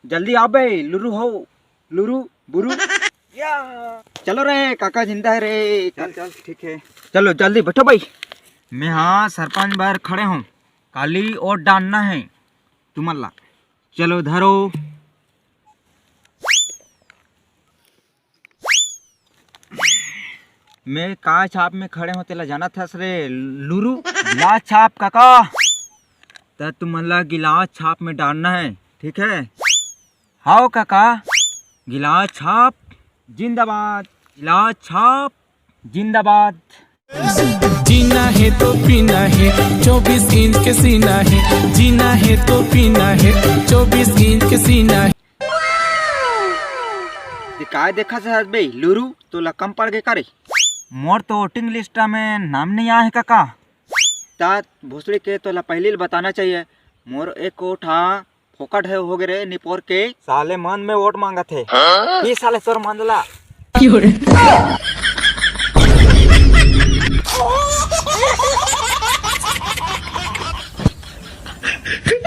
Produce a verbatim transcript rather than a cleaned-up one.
जल्दी आ बे, लुरु हो, लुरु, बुरु। या। चलो रे, काका जिंदा है रे। चल, चल, ठीक है। चलो, जल्दी बैठो भाई। मैं हाँ, सरपंच बाहर खड़े हूँ, काली वोट डालना है तुमन ला। चलो, धरो। मैं का छाप में खड़े हों, तेला जानत हस रे लुरु? गिलास छाप काका, त तुमन ला गिलास छाप में डालना है, ठीक है? हाव काका, गिलास छाप जिंदाबाद, गिलास छाप जिंदाबाद। जीना है तो पीना है, चौबीस इंच के सीना है। जीना है तो पीना है, चौबीस इंच के सीना है। ये काय देखत हस बे लुरु, तोला कम पड़ गे का रे? मोर तो वोटिंग लिस्ट में नाम नहीं आए हे काका। ता भोसड़ी के, तोला पहले ही बताना चाहिए, मोर एक वोट हा फोकट है हो गे रे निपोर के। साले मन में वोट मांगत हे। हाँ? की साले तोर मन ला?